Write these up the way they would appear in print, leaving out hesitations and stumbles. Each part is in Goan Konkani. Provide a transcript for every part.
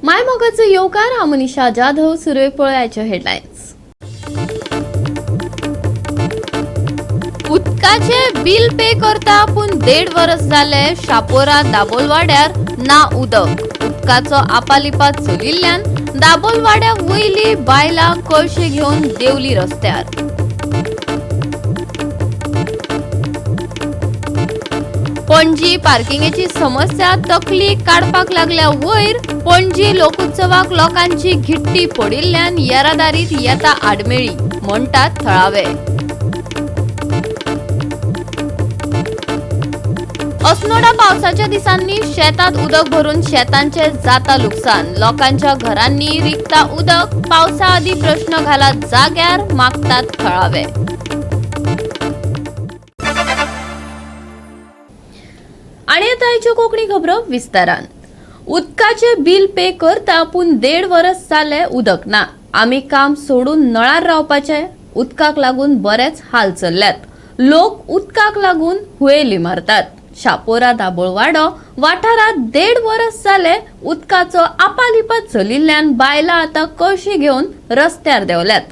मायमोगाचो येवकार हांव मनीषा जाधव. सुरवेक पळयाच्यो हेडलायन्स. उदकाचे बिल पे करता पूण 1.5 वरस जाले शापोरा दाबोलवाड्यार ना उदक. उदकाचो आपालिपा चलिल्ल्यान दाबोलवाड्या वयली बायलां कळशे घेवन देंवली रस्त्यार. पणजी पार्किंगेची समस्या तकली काडपाक लागल्या वयर. पणजी लोकोत्सवाक लोकांची घिट्टी पडिल्ल्यान येरादारीत येता आडमेळी म्हणटात थळावे. अस्नोडा पावसाच्या दिसांनी शेतात उदक भरून शेतांचे जाता लुकसान. लोकांच्या घरांनी रिगता उदक. पावसा आदी प्रश्न घाला जाग्यार मागतात थळावे. आणि आता आयच्यो कोंकणी खबरो विस्तारान. उदकाचे बिल पे करता पूण 1.5 वरस जाले उदक ना. आमी काम सोडून नळार रावपाचे. उदकाक लागून बरेच हाल चल्ल्यात. लोक उदकाक लागून हुयेली मारतात. शापोरा दाबोळवाडो वाठारात 1.5 वरस जाले उदकाचो आपालिपा चलिल्ल्यान बायलां आतां कळशी घेवन रस्त्यार देंवल्यात.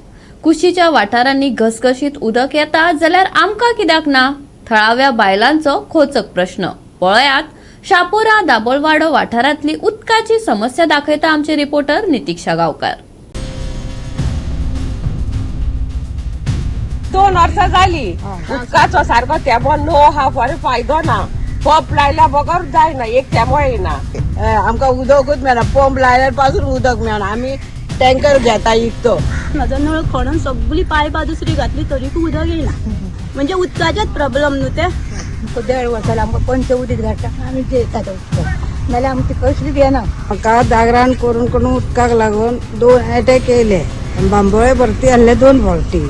कुशीच्या वाठारांनी घसघशीत उदक येता जाल्यार आमकां कित्याक ना, थळाव्या बायलांचो खोचक प्रश्न. पळयात शापोरा दाबोळवाडो वाठारांतली उदकाची समस्या दाखयता आमचे रिपोर्टर नितीक्षा गावकर. 2 वर्सां जाली उदकाचो सारको तेंपो नो हा, बरो फायदो ना. पंप लायल्या बगर जायना, एक तेंपो येयना. आमकां उदकूच मेळना. पंप लायल्यार पासून उदक मेळना. आमी टँकर घेता इकतो. म्हाजो नळ खणून सगळी पायपां दुसरी घातली तरीकूय उदक येयना. म्हणजे उदकाचेच प्रॉब्लम न्हू ते. 1.5 वर्सां आमकां पंच उदीक धाडटा, आमी घेतात उदक, नाल्यार आमची कसलीच येना. म्हाका जागरण करून करून उदकाक लागून 2 एटॅक येयले. बांबोळे भरती आहले 2 फावटी.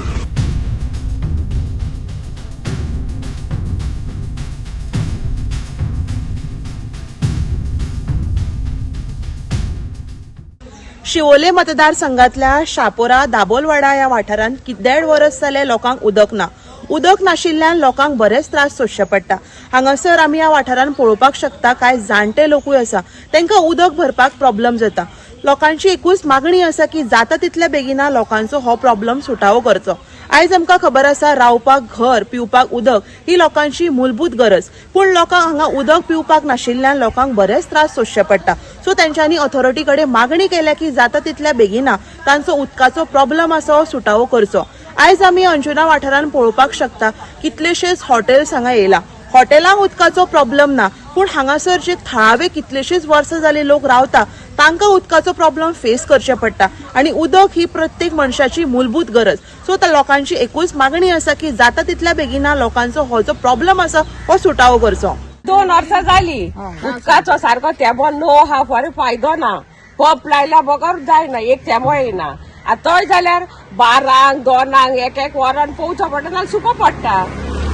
शिवोले मतदारसंघातल्या शापोरा दाबोलवाडा ह्या वाठारांत 1.5 वरस जाले लोकांक उदक ना. उदक नाशिल्ल्यान लोकांक बरेच त्रास सोंसचे पडटा. हांगासर आमी ह्या वाठारांत पळोवपाक शकता, कांय जाणटे लोकूय आसा, तांकां उदक भरपाक प्रॉब्लम जाता. लोकांची एकूच मागणी आसा की जाता तितल्या बेगिना लोकांचो हो प्रॉब्लम सुटावो करचो. आयज आमकां खबर आसा, रावपाक घर, पिवपाक उदक ही लोकांची मूलभूत गरज. पूण लोकांक हांगा उदक पिवपाक नाशिल्ल्यान लोकांक बरेच त्रास सोंसचे पडटा. सो तेंच्यांनी ऑथॉरिटी कडेन मागणी केल्या की जाता तितल्या बेगिना तांचो उदकाचो प्रॉब्लम आसा हो सुटावो करचो. आयज आमी अंजुना वाठारांत पळोवपाक शकता, कितलेशेच हॉटेल्स हांगा येयला. हॉटेलांक उदकाचो प्रॉब्लम ना, पूण हांगासर जे थळावे कितलेशेच वर्सां जाली लोक रावता तांकां उदकाचो प्रॉब्लम फेस करचे पडटा. आनी उदक ही प्रत्येक मनशाची मूलभूत गरज. सो त्या लोकांची एकूच मागणी आसा की जाता तितल्या बेगिना लोकांचो हो जो प्रॉब्लम आसा हो सुटावो करचो. 2 वर्सां जाली उदकाचो सारको तेंपो नो हा, बरो फायदो ना. पंप लायल्या बगर जायना, एक तेंपो येयना. आतां तोय जाल्यार 12क 2क एक एक वरान पोवचो पडटा, नाल्यार सुको पडटा.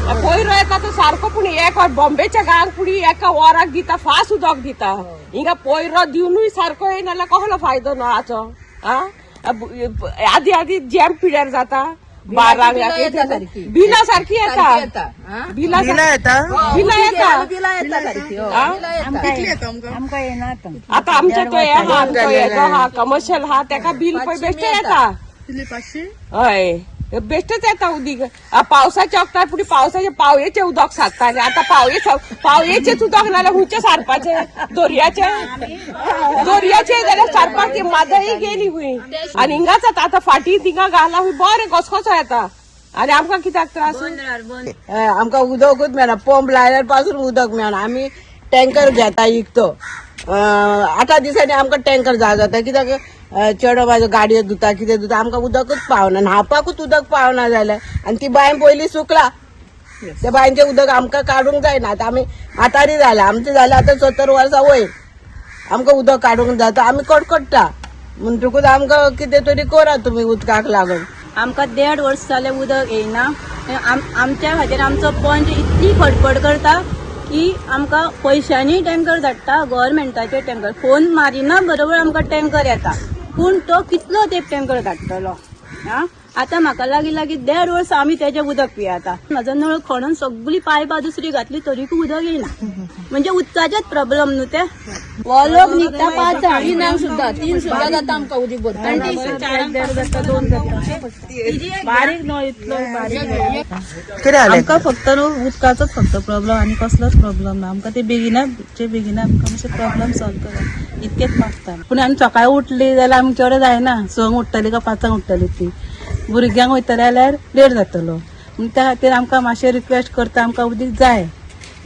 पयरो येता तो सारको, पूण एक वर बॉम्बेच्या गांवाक पुणी एका वराक दिता, फास्ट उदक दिता. हिंगा पयरो दिवनूय सारको येयना जाल्यार कसलो फायदो नळाचो? आ आदी आदी जॅम पिड्यार जाता. 12क बिलां सारकी येता, बिलां येता. बिलां येता. आमकां येना आतां. आता आमच्या तो हे हा, आमचो हेजो हा कमर्शियल हा, तेका बिल पळय बेश्टें येता. हय, बेश्टेच येता उदीक. पावसाच्या वखदार फुडें पावसाचे पावयेचें उदक सारताले. आतां पावयेचेच उदक नाल्यार खंयचें सारपाचें? दर्याचें? दर्याचें जाल्यार सारपाक ती माजय गेली खंय. आनी हिंगाच आतां फाटीं थिंगा घाला खंय बरें घसघसो येता. आनी आमकां कित्याक त्रास? आमकां उदकूच मेळना. पंप लायल्यार पासून उदक मेळना. आमी टँकर घेता इकतो. 8 दिसांनी आमकां टँकर जाय जाता. कित्याक चेडो बाजू गाडयो धुता, कितें धुता, आमकां उदकूच पावना. न्हावपाकूच उदक पावना जाल्यार. आनी ती बांय पयली सुकला, त्या बांयचें उदक आमकां काडूंक जायना. आतां आमी म्हातारी जाल्या, आमचें जालें आतां 70 वर्सां वयर. आमकां उदक काडूंक जाता, आमी कडकडटा. म्हणटकूच आमकां कितें तरी करा तुमी उदकाक लागून. आमकां 1.5 वर्स जालें उदक येयना. आमच्या खातीर आमचो पंच इतली खडपड करता की आमकां पयशांनी टँकर धाडटा, गव्हर्मेंटाचे टँकर. फोन मारिना बरोबर आमकां टँकर येता, पूण तो कितलो तेंप टँकर धाडटलो? आ आतां म्हाका लागीं लागीं देड वर्स आमी तेजें उदक पियाता. म्हाजो नळ खणून सगळी पायपां दुसरी घातली तरीकूय उदक येयना. म्हणजे उदकाचेच प्रॉब्लम न्हू ते. हो लोक निघता पांचांक, तिनांक सुद्दां, तीन सुद्दां जाता आमकां उदीक भरता. बारीक न्हय इतलो बारीक. कितें जालें? आमकां फक्त न्हू उदकाचोच फक्त प्रॉब्लम आनी कसलोच प्रॉब्लम ना. आमकां ते बेगिनाचे बेगिना आमकां मातशें प्रॉब्लम सॉल्व करा इतकेच मागता. पूण आमी सकाळी उठली जाल्यार आमचे कडेन जायना. संक उठ्ठली काय पांचांक उठ्ठली ती भुरग्यांक वयतले जाल्यार लेट जातलो. म्हण त्या खातीर आमकां मातशें रिक्वेस्ट करता, आमकां उदीक जाय.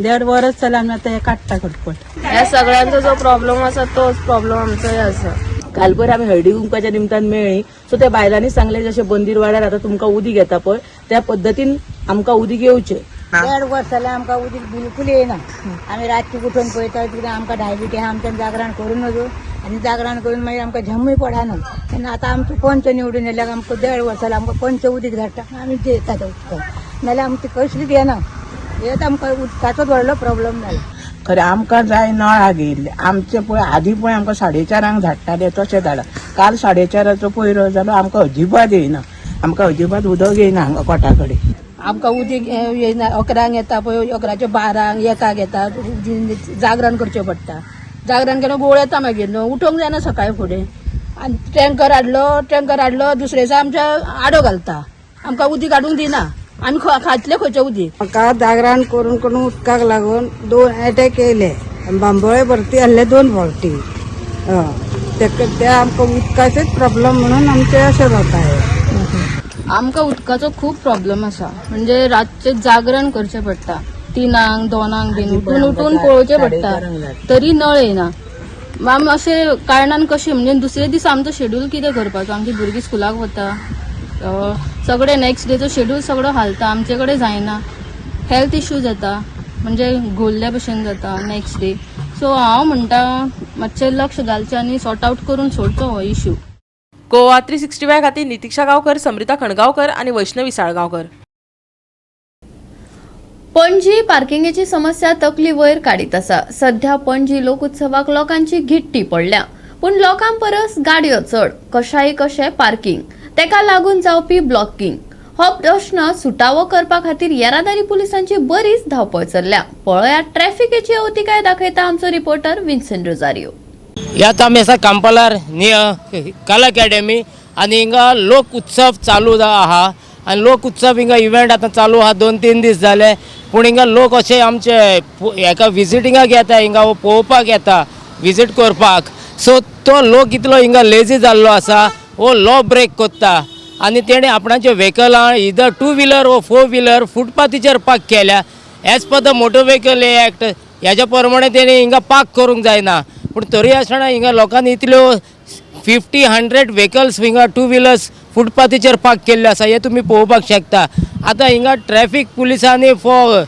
देड वरस जालें आमी आतां हें काडटा खटपट. ह्या सगळ्यांचो जो प्रॉब्लम आसा तोच प्रॉब्लम आमचोय आसा. काल पयर आमी हळदी कुंकाच्या निमतान मेळ्ळी, सो त्या बायलांनी सांगलें जशें बंदीर वाड्यार आतां तुमकां उदीक येता पळय त्या पद्दतीन आमकां उदीक येवचें. देड वर्स जालें आमकां उदीक बिलकूल येयना. आमी रातची उठून पळयता कित्याक आमकां डायबिटीज आहा, आमच्यान जागरण करूं नजो आनी जागरण करून मागीर आमकां झमूय पडना. तेन्ना आतां आमचो पंच निवडून येयल्यार आमकां देड वर्स जालें आमकां पंच उदीक धाडटा, आमी जेयता तें उदक, नाल्यार आमची कसलीच येना. हेच आमकां उदकाचोच व्हडलो प्रॉब्लम जाला. खरें आमकां जाय नळाक येयल्ले आमचे पळय आदी पळय आमकां 4:30 धाडटाले तशें धाडा. काल 4:30 पयरो जालो, आमकां अजिबात येयना, आमकां अजिबात उदक येयना हांगा कोटा कडेन. आमकां उदीक येयना. 11 येता पळय, 11च्या 12 1 येता. जागरण करचें पडटा. जागरण केल्यार गोळ येता मागीर न्हू, उठोंक जायना सकाळी फुडें. आनी टँकर हाडलो, टँकर हाडलो दुसरे दिसा आमच्या आडो घालता, आमकां उदीक हाडूंक दिना. आमी खातले खंयचें उदीक? म्हाका जागरण करून करून उदकाक लागून 2 एटॅक येयले, बांबोळे भरती आहले 2 फावटी. हय, ते आमकां उदकाचेच प्रॉब्लम म्हणून आमचें अशें जाता हें. आमकां उदकाचो खूब प्रॉब्लम आसा. म्हणजे रातचें जागरण करचें पडटा, 3, 2 बीन उठून उठून पळोवचें पडटा, तरी नळ येयना. आमी अशें कारणान कशें म्हणजे दुसरे दीस आमचो शेड्यूल कितें करपाचो? आमची भुरगीं स्कुलाक वता, सगळें नेक्स्ट डेचो शेड्यूल सगळो हालता, आमचे कडेन जायना. हेल्थ इश्यू जाता, म्हणजे घोल्ल्या भशेन जाता नेक्स्ट डे. सो हांव म्हणटा मातशें लक्ष घालचें आनी सॉर्ट आवट करून सोडचो हो इश्यू. गोवा 365 खातीर नितिक्षा गांवकर, समृता खणगांवकर आनी वैष्णवी साळगांवकर. पणजी पार्किंगेची समस्या तकली वयर काडीत आसा. सध्या पणजी लोकोत्सवाक लोकांची घिट्टी पडल्या, पूण लोकां परस गाडयो चड. कशाय कशें पार्किंग, तेका लागून जावपी ब्लॉकिंग हो प्रश्न सुटावो करपा खातीर येरादारी पुलिसांची बरीच धांवपळ चल्ल्या. पळया ट्रॅफिकेची अवतिकाय दाखयता आमचो रिपोर्टर विन्सेंट रोजारियो. आता आमी आसा कांपालार नियर कला अकॅडमी आनी हिंगा लोक उत्सव चालू आहा आनी लोक उत्सव हिंगा इव्हेंट आतां चालू आहा, 2-3 दीस जाले. पूण हिंगा लोक अशे आमचे हेका विजिटिंगाक येता, हिंगा पळोवपाक येता, विजीट करपाक. सो तो लोक इतलो हिंगा लेजी जाल्लो आसा, हो लॉ ब्रेक कोत्ता आनी तेणें आपणाचे व्हेकलां इदर टू व्हिलर वो फोर व्हिलर फुटपाथीचेर पार्क केल्या. As per the motor vehicle act ह्याच्या प्रमाणे तेणी हिंगा पार्क करूंक जायना, पूण तरी आसतना हिंगा लोकांनी इतल्यो 50-100 व्हेकल्स हिंगा टू व्हिलर्स फुटपाथीचेर पार्क केल्ले आसा, हे तुमी पळोवपाक शकता. आतां हिंगा ट्रॅफीक पुलिसांनी फॉर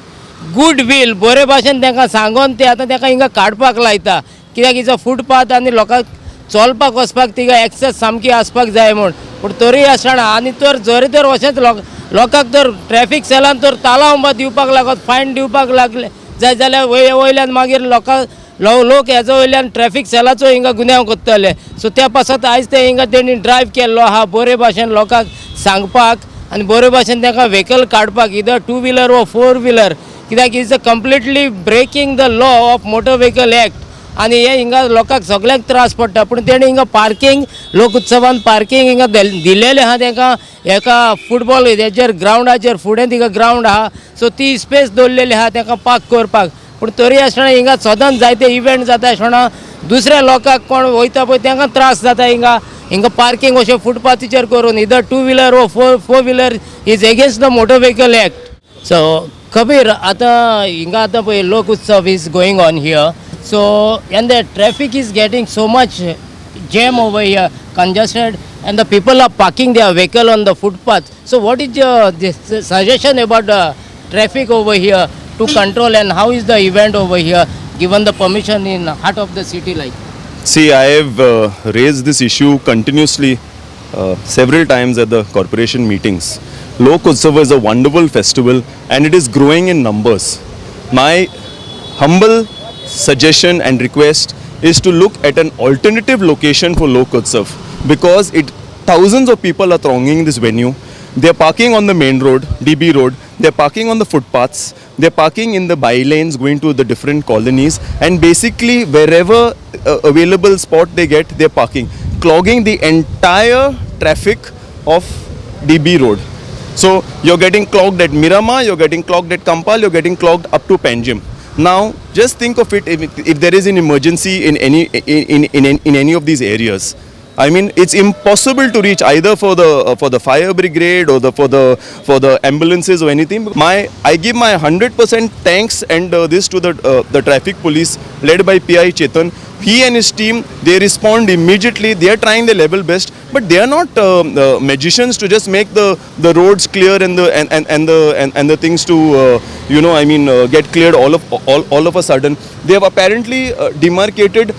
गूड वील बरे भाशेन तांकां सांगोन ते आतां तांकां हिंगा काडपाक लायता, कित्याक हिचो फुटपाथ आनी लोकांक चलपाक वचपाक तिका एक्सेस सामकी आसपाक जाय म्हूण. पूण तरी आसतना आनी तर जरी तर अशेंच लोकांक तर ट्रॅफीक सेलान तर तालांव दिवपाक लागत, फायन दिवपाक लागले जाय जाल्यार वयल्यान मागीर लोकांक लोक हेजो वयल्यान ट्रॅफीक सेलाचो हिंगा गुन्यांव करतले. सो त्या पासत आयज ते हिंगा तेणी ड्रायव केल्लो आहा बरे भाशेन लोकांक सांगपाक आनी बरे भाशेन तांकां व्हेकल काडपाक, इदर टू व्हिलर वो फोर व्हिलर, कित्याक is a completely breaking the law of motor vehicle act. आनी हे हिंगा लोकांक सगळ्यांक त्रास पडटा. पूण तेणी हिंगा पार्किंग लोक उत्सवान पार्किंग हिंगा दिलेलें आहा तांकां, एका फुटबॉल हेजेर ग्रावंडाचेर फुडें तिका ग्रावंड आहा, सो ती स्पेस दवरलेली आहा तांकां पार्क करपाक. पूण तरी आसतना हिंगा सदांच जायते इव्हेंट जाता आसतना दुसऱ्या लोकांक कोण वयता पळय तांकां त्रास जाता. हिंगा हिंगा पार्किंग अशें फुटपाथीचेर करून इदर टू व्हिलर वो four wheeler is against the motor vehicle act. So Kabir, आतां हिंगा आतां पळय Lok Utsav is going on here, so and the traffic is getting so much jam over here, congested, and the people are parking their vehicle on the footpath. So what is your this suggestion about the traffic over here to control, and how is the event over here given the permission in heart of the city like? See, I have raised this issue continuously several times at the corporation meetings. Lok Utsav is a wonderful festival and it is growing in numbers. My humble suggestion and request is to look at an alternative location for Lok Utsav, because thousands of people are thronging this venue. They are parking on the main road, DB road, they are parking on the footpaths, they are parking in the by lanes going to the different colonies, and basically wherever available spot they get, they are parking, clogging the entire traffic of DB road. So you're getting clogged at Miramar, you're getting clogged at Campal, you're getting clogged up to Panjim. Now, just think of it, if there is an emergency in any in any of these areas. I mean, it's impossible to reach either for the fire brigade or for the ambulances or anything. I give my 100% thanks and this to the traffic police led by PI Chetan. He and his team, they respond immediately. They are trying their level best, but they are not magicians to just make the roads clear and the things to get cleared all of a sudden. They have apparently demarcated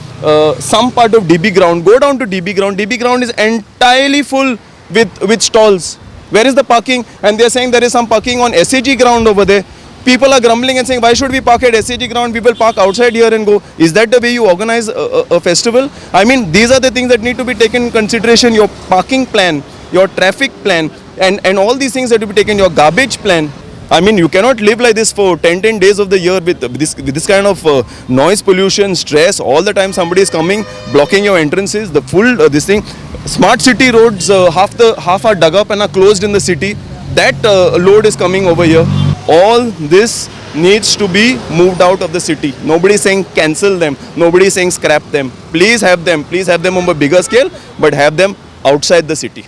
some part of DB ground. Go down to DB ground. DB ground is entirely full with stalls. Where is the parking? And they are saying there is some parking on SAG ground over there. People are grumbling and saying, why should we park at SAG ground? We will park outside here and go. Is that the way you organize a festival? I mean, these are the things that need to be taken in consideration. Your parking plan, your traffic plan, and all these things that to be taken, your garbage plan. I mean, you cannot live like this for 10 days of the year with this kind of noise pollution, stress. All the time somebody is coming, blocking your entrances, the full this thing. Smart city roads, half are dug up and are closed in the city. That load is coming over here. All this needs to be moved out of the city. Nobody is saying cancel them. Nobody is saying scrap them. Please have them. Please have them on a bigger scale, but have them outside the city.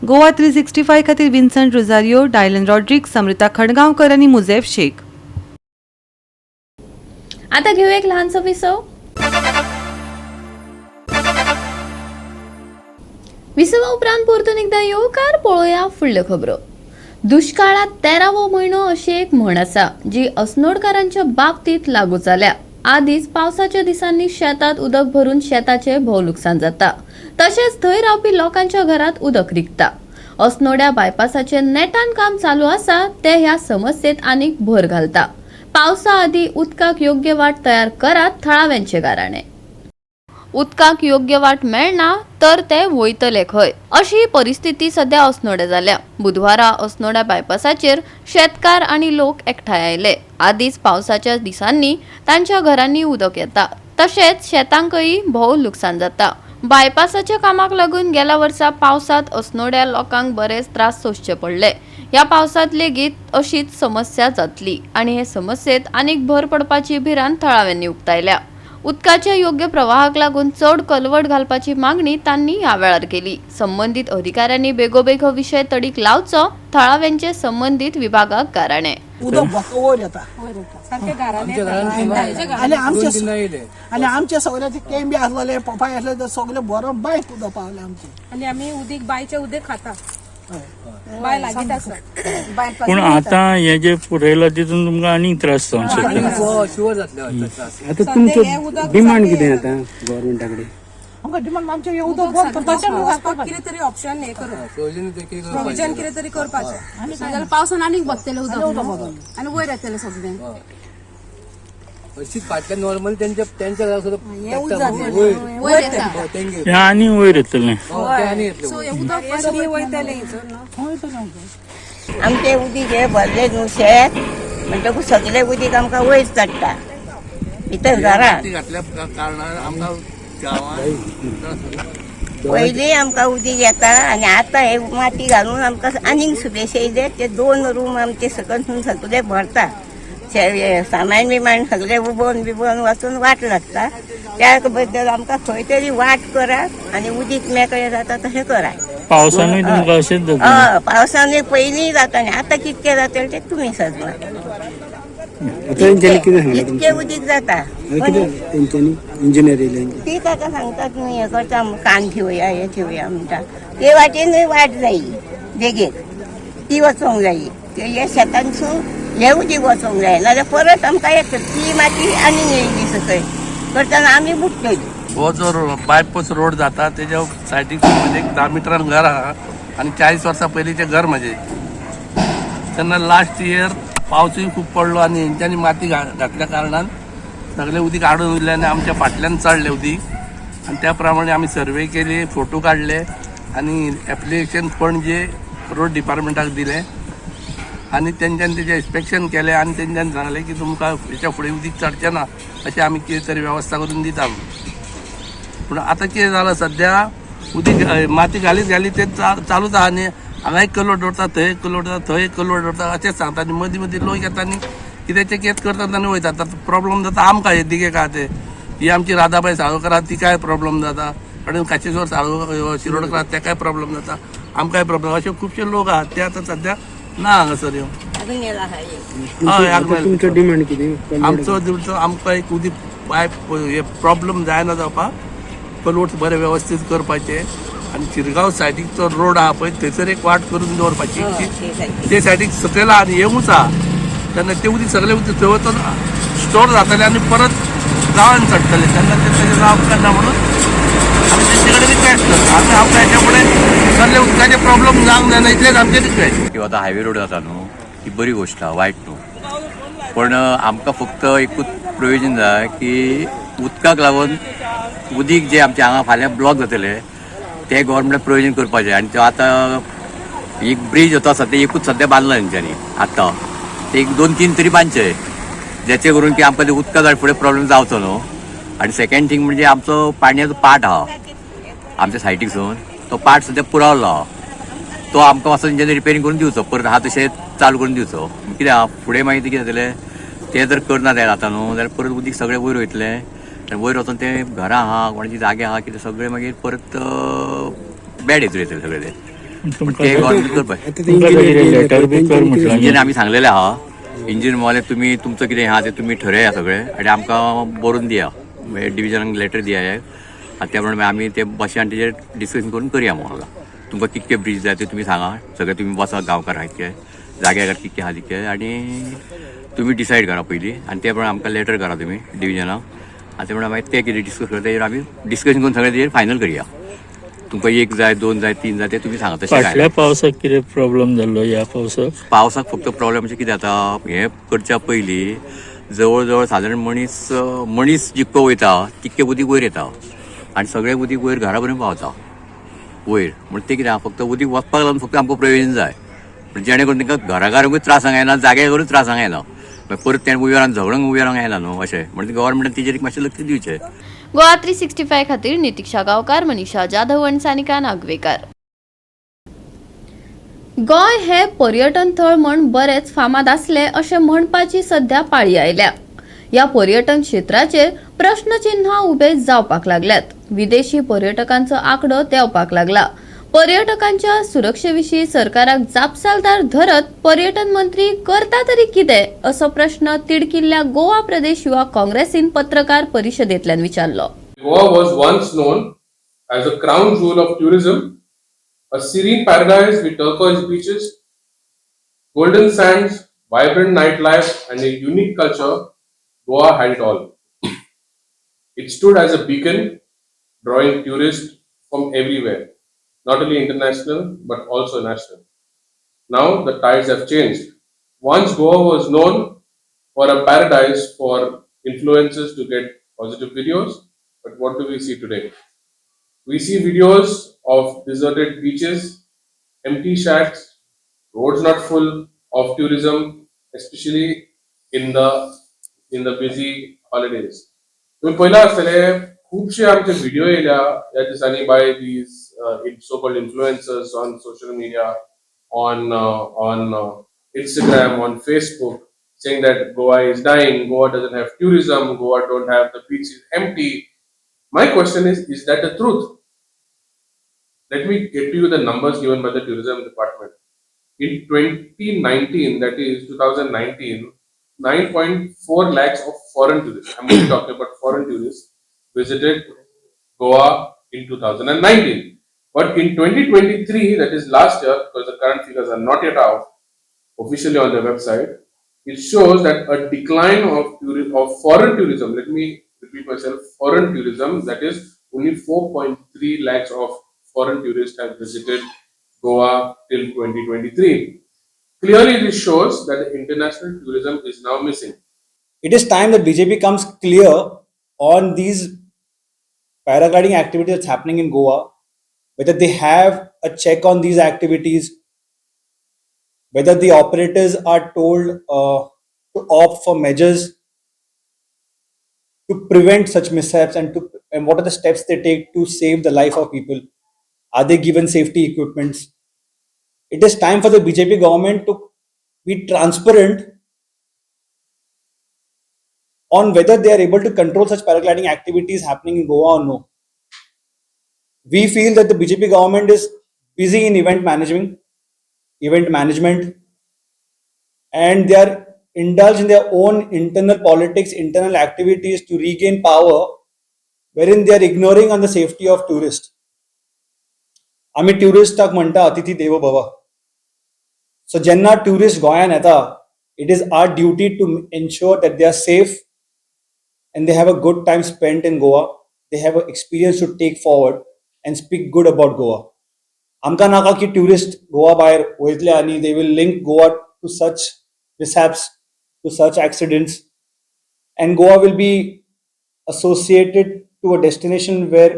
Goa 365 खातीर विन्संट रोजारियो, डायलन रॉड्रिक्स, समृता खडगांवकर आनी मुजेफ शेख. आता घेऊ एक लहानसं विसव. विसवा उपरांत परतून एकदा येवकार पळोवया फुडल्यो खबरो. दुष्काळात 13वो म्हयनो अशी एक म्हण आसा जी अस्नोडकारांच्या बाबतीत लागू जाल्या. आदीच पावसाच्या दिसांनी शेतात उदक भरून शेताचे भोव लुकसाण जाता, तशेंच थंय रावपी लोकांच्या घरात उदक रिगता. अस्नोड्या बायपासाचे नेटान काम चालू आसा ते ह्या समस्येत आनीक भर घालता. पावसा आदी उदकाक योग्य वाट तयार करात थळाव्यांचे गाराणे. उदकाक योग्य वाट मेळना तर ते वयतले खंय अशी परिस्थिती सध्या अस्नोड्या जाल्या. बुधवारा अस्नोड्या बायपासाचेर शेतकार आनी लोक एकठांय आयले. आदीच पावसाच्या दिसांनी तांच्या घरांनी उदक येता, तशेंच शेतांकय भोव लुकसाण जाता. बायपासाच्या कामाक लागून गेल्या वर्सा पावसांत अस्नोड्या लोकांक बरेच त्रास सोंसचे पडले. ह्या पावसांत लेगीत अशीच समस्या जातली आनी हे समस्येत आनीक भर पडपाची भिरांत थळाव्यांनी उक्तायल्या. उदकाच्या योग्य प्रवाहाक लागून चड कलवट घालपाची मागणी तांणी ह्या वेळार केली. संबंदीत अधिकाऱ्यांनी बेगोबेग हो विशय तडीक लावचो, थळाव्यांचे संबंदीत विभागाक गाराणें. उदक वयर येता आनी आमचे सगळ्याचे केंबी आसलेले पपाय आसले सगळे बरो बांयक उदक पावले आमचे. आनी आमी उदीक बांयचे उदक खाता, बांय लागींच आसा. पूण आतां हे जे पुरयला तितून तुमकां आनीक त्रास जावंक शकता. आतां तुमचो डिमांड कितें आतां गव्हर्मेंटा कडेन? आमकां डिमांड आमचें हें उदक बंद करपाचें, कितें तरी ऑप्शन हें करून प्रोविजन कितें तरी करपाचें, नाजाल्यार पावसान आनीक भरतलें उदक आनी वयर येतलें सगळें. अशीच फाटल्या नॉर्मल तेंच्या तेंच्या घरा सुद्दां हें आनी वयर येतलें. आमचें उदीक हें भरलें न्हू शेत म्हणटकूच सगळें उदीक आमकां वयर चडटा भितर घरांत. पयलीं आमकां उदीक येता आनी आतां हे माती घालून आमकां आनीक सुबेश येयले. ते 2 रूम आमचे सकयल सगळे भरता, सामान बिमान सगळे उबोवन बिबोवन वचून वाट लागता. त्या बद्दल आमकां खंय तरी वाट करात आनी उदीक मेकळें जाता तशें करात. पावसानूय तुमकां अशेंच जाता? पावसानूय पयलीं जाता आनी आतां कितकें जातलें तें तुमी सजना. इतकें उदीक जाता ती ताका सांगतात न्हू हें करता, कान ठेवया हें ठेवया म्हणटा. ते वाटेनूय वाट जायी देगेक, ती वचोंक जायी. हे शेतांतसून हें उदीक वचोंक जाय, नाजाल्यार परत आमकां येता ती माती आनी येयली सकयल करतना आमी बुडटली. हो जो बायपास रोड जाता तेज्या सायडीक म्हणजे एक 10 मिटरान घर आहा आनी 40 वर्सां पयलींचें घर म्हजें. तेन्ना लास्ट इयर पावसूय खूब पडलो आनी हेंच्यांनी माती घातल्या कारणान सगळें उदीक आडून उरलें आनी आमच्या फाटल्यान चडलें उदीक. आनी त्या प्रमाणे आमी सर्वे केली, फोटो काडले आनी एप्लिकेशन पणजे रोड डिपार्टमेंटाक दिलें आनी तेंच्यांनी तेजें इन्स्पेक्शन केलें आनी तेंच्यांनी सांगलें की तुमकां हेच्या फुडें उदीक चडचें ना, अशें आमी कितें तरी वेवस्था करून दिता म्हणून. पूण आतां कितें जालां, सद्या उदीक माती घालीत घालीत तें चालूच आहा आनी हांगा एक कल्लोट दवरता, थंय एक कल्लोट दवरता, थंय एक कल्लोट दवरता अशेंच सांगता आनी मदीं मदीं लोक येता आनी कित्याचें कितें करतात आनी वयतात. आतां प्रॉब्लम जाता आमकां, हे दिगेक आहा ते, ही आमची राधाबाई साळगांवकर आहा तिकाय प्रॉब्लम जाता आनी काशेश्वर साळगांव शिरोडकर आहा तेकाय प्रॉब्लम जाता, आमकांय प्रॉब्लम. अशे खुबशे लोक आहात ते आतां सद्या ना हांगासर येवन. हय. आता तुमचो डिमांड कितें? आमचो दिवचो आमकां एक उदीक पायप हे प्रॉब्लम जायना जावपाक कलवट बरें व्यवस्थीत करपाचें आनी शिरगांव सायडीक जो रोड आहा पळय थंयसर एक वाट करून दवरपाची की ते सायडीक सकयल आहा आनी येवूच आहा तेन्ना ते उदीक सगळें उदीक थंय वचून स्टोर जातलें आनी परत गांवान चडटलें, तेन्ना ते तशें जावंक जायना म्हणून आमी तेंचे कडेन रिक्वेस्ट करता. आमी आमकां हेच्या फुडें सगळे उदकाचे प्रॉब्लम जावंक जायना इतलेंच आमचें रिक्वेस्ट. किंवा आतां हायवे रोड जाता न्हू, ती बरी गोश्ट आहा, वायट न्हू, पण आमकां फक्त एकूच प्रोविजन जाय की उदकाक लागून उदीक जे आमचे हांगा फाल्यां ब्लॉक जातले ते गव्हर्मेंटान प्रोविजन करपाचें. आनी तो आतां एक ब्रीज होता सद्या एकूच सद्या बांदला तेंच्यांनी, आतां ते एक दोन तीन तरी बांदचे, जेचे करून की आमकां ते उदका जाय फुडें प्रॉब्लम जावचो न्हू. आनी सेकंड थिंग म्हणजे आमचो पाणयाचो पाट आहा आमच्या सायडीक सून, तो पाट सद्या पुरावलो आहा, तो आमकां मातसो तेंच्यांनी रिपेरींग करून दिवचो, परत आहा तशें चालू करून दिवचो. कित्याक आहा फुडें मागीर ते कितें जातलें, ते जर करना ते आतां न्हू जाल्यार परत उदीक सगळें वयर वयतलें आनी वयर वचून तें घरां आहा, कोणाची जागे आहा कितें सगळें मागीर परत बॅड हेतून येतलें सगळें तें. ते गव्हर्मेंट करपाक इंजिन आमी सांगलेलें आहा, इंजिन म्हणलें तुमी तुमचो कितें आहा तें तुमी ठरया सगळें आनी आमकां बरोवन दिया, डिविजनाक लेटर दिया आनी त्या प्रमाणे आमी ते बशे आनी तेजेर डिस्कशन करून करया म्हणून. तुमकां कितके ब्रीज जाय ते तुमी सांगा सगळे, तुमी बसा गांवकार आहा इतके जाग्यार कितके आहा तितके आनी तुमी डिसायड करा पयलीं आनी ते प्रमाणे आमकां लेटर करा तुमी डिविजनाक आनी ते प्रमाणे मागीर ते कितें डिस्कस करता तेजेर आमी डिस्कशन करून सगळें तेजेर फायनल करया. तुमकां एक जाय, दोन जाय, तीन जाय ते तुमी सांगा. तशें फाटल्या पावसाक कितें प्रॉब्लम जाल्लो ह्या पावसाक? पावसाक फक्त प्रॉब्लम म्हणजे कितें जाता, हें करच्या पयलीं जवळ जवळ सादारण मनीस मनीस जितको वयता तितकें उदीक वयर येता आनी सगळें उदीक वयर घरा पर्यंत पावता वयर. म्हण तें कितें आहा, फक्त उदीक वचपाक लागून फक्त आमकां प्रोविजन जाय, जेणे करून तांकां घराघराकूय त्रास येना, जाग्याकूय त्रास येना, परत तें उबे रावन झगडूंक उबे रावंक येना न्हू अशें. म्हणून गव्हर्मेंटान तेजेर मातशें लक्ष दिवचें. गोवा 365 खातीर नितीक्षा गांवकार, मनीषा जाधव आनी सानिका नागवेकर. गोंय हे पर्यटन थळ म्हण बरेच फामाद आसले अशें म्हणपाची सध्या पाळी आयल्या. ह्या पर्यटन क्षेत्राचेर प्रश्नचिन्हां उबे जावपाक लागल्यात. विदेशी पर्यटकांचो आंकडो देंवपाक लागला. पर्यटकांच्या सुरक्षेविशीं सरकाराक जापसालदार धरत पर्यटन मंत्री करता तरी कितें असो प्रश्न तिडकिल्ल्या गोवा प्रदेश युवा काँग्रेसीन पत्रकार परिशदेंतल्यान विचारलो. Goa was once known as a crown jewel of tourism, a serene paradise with turquoise beaches, golden sands, vibrant nightlife, and a unique culture. Goa had it all. It stood as a beacon, drawing tourists from everywhere, not only international but also national. Now the tides have changed. Once Goa was known for a paradise for influencers to get positive videos, but what do we see today? We see videos of deserted beaches, empty shacks, roads not full of tourism, especially in the busy holidays. तुम्ही पयला आसतले खुबशे आमचे व्हिडिओ येयल्या ह्या दिसांनी by these so called influencers on social media, on Instagram, on Facebook, saying that Goa is dying, Goa doesn't have tourism, Goa don't have, the beach is empty. My question is that the truth? Let me get to you the numbers given by the tourism department. In 2019, that is 2019, 9.4 lakhs of foreign tourists, I'm only talking about foreign tourists, visited Goa in 2019. But in 2023, that is last year, because the current figures are not yet out officially on the website, it shows that a decline of foreign tourism, let me repeat myself, foreign tourism, that is only 4.3 lakhs of foreign tourists have visited Goa till 2023. Clearly, this shows that the international tourism is now missing. It is time that BJP comes clear on these paragliding activities that's happening in Goa, whether they have a check on these activities. whether the operators are told to opt for measures to prevent such mishaps, and what are the steps they take to save the life of people. Are they given safety equipments? It is time for the BJP government to be transparent on whether they are able to control such paragliding activities happening in Goa or no. We feel that the BJP government is busy in event management, and they are indulged in their own internal politics, internal activities to regain power, wherein they are ignoring on the safety of tourists. आमी ट्युरिस्टाक म्हणटा, "अतिथी देवो भव." सो जेन्ना ट्युरिस्ट गोंयान येता, it is our duty to ensure that they are safe and they have a good time spent in Goa. They have an experience to take forward and speak good about Goa. आमकां नाका की ट्युरिस्ट गोवा भायर वयतले आनी they will link Goa to such mishaps, to such accidents, and Goa will be associated to a destination where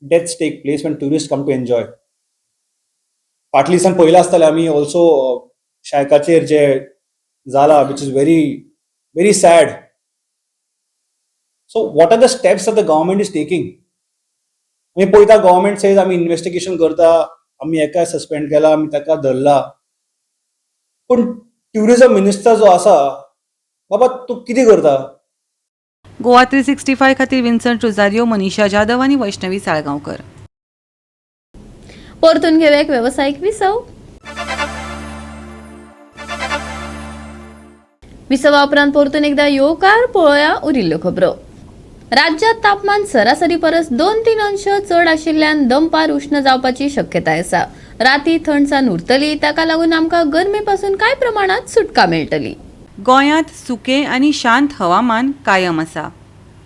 deaths take place when tourists come to enjoy. फाटल्या दिसान पळयलां आसतलें आमी ऑल्सो, शायकाचेर जे जाला, which is very, very sad. So what are the steps the government is taking? आमी पळयता, गव्हर्मेंट सेज आमी इन्वेस्टिगेशन करता, आमी हेका सस्पेंड केला, आमी ताका धरला. पूण ट्युरिझम मिनिस्टर जो आसा, बाबा, तूं कितें करता? गोवा 365 खातीर विन्संट रोजारियो, मनीषा जाधव आनी वैष्णवी साळगांवकर. परतून घेवया एक वेवसायीक विसव. विसवा उपरांत परतून एकदा येवकार. पळोवया उरिल्ल्यो खबरो. राज्यात तापमान सरासरी परस 2-3 अंश चड आशिल्ल्यान दंपार उश्ण जावपाची शक्यताय आसा. राती थंडसाण उरतली. ताका लागून आमकां गरमे पासून कांय प्रमाणात सुटका मेळटली. गोंयांत सुकें आनी शांत हवामान कायम आसा.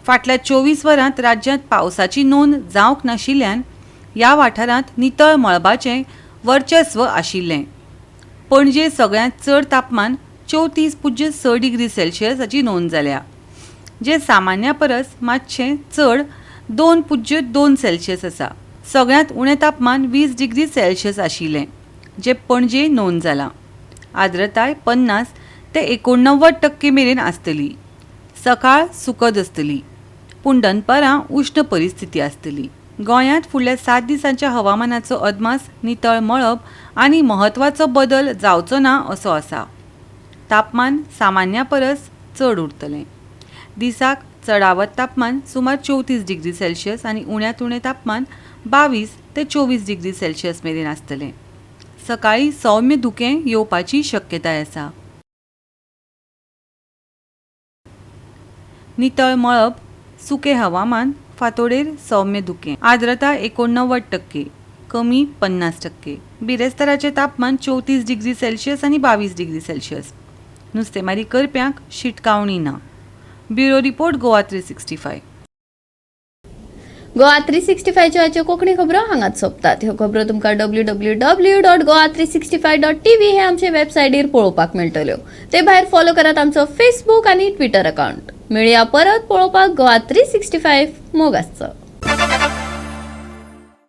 फाटल्या 24 वरांत राज्यांत पावसाची नोंद जावंक नाशिल्ल्यान ह्या वाठारांत नितळ मळबाचें वर्चस्व आशिल्लें. पणजे सगळ्यांत चड तापमान 34.6 डिग्री सेल्सियस हाची नोंद जाल्या, जें सामान्या परस मातशें चड 2.2 सेल्सियस आसा. सगळ्यांत उणें तापमान 20 डिग्री सेल्सियस आशिल्लें, जें पणजे नोंद जालां. आर्द्रताय 50 ते 89% मेरेन आसतली. सकाळ सुकत आसतली, पूण दनपारां उश्ण परिस्थिती आसतली. गोंयांत फुडल्या 7 दिसांच्या हवामानाचो अदमास नितळ मळब आनी म्हत्वाचो बदल जावचो ना असो आसा. तापमान सामान्या परस चड उरतलें. दिसाक चडावत तापमान सुमार 34 डिग्री सेल्सियस आनी उण्यांत उणें तापमान 22 ते 24 डिग्री सेल्सियस मेरेन आसतलें. सकाळीं सौम्य धुकें येवपाची शक्यताय आसा. नितळ मळब, सुकें हवामान, फांतोडेर सौम्य धुकें. आर्द्रता 89%, कमी 50%. बिरेस्ताराचें तापमान 34 डिग्री सेल्सियस आनी 22 डिग्री सेल्सियस. नुस्तेमारी करप्यांक शिटकावणी ना. Bureau report, Goa 365. Goa 365च्यो आजच्यो Konkani खबरो हांगाच सोंपतात. ह्यो खबरो तुमकां www.goa365.tv हे आमचे वेबसायटीर पळोवपाक मेळटल्यो. ते भायर फॉलो करात आमचो फेसबूक आनी ट्विटर अकाउंट. मेळया परत पळोवपाक गोवा 365. मोग आसचो.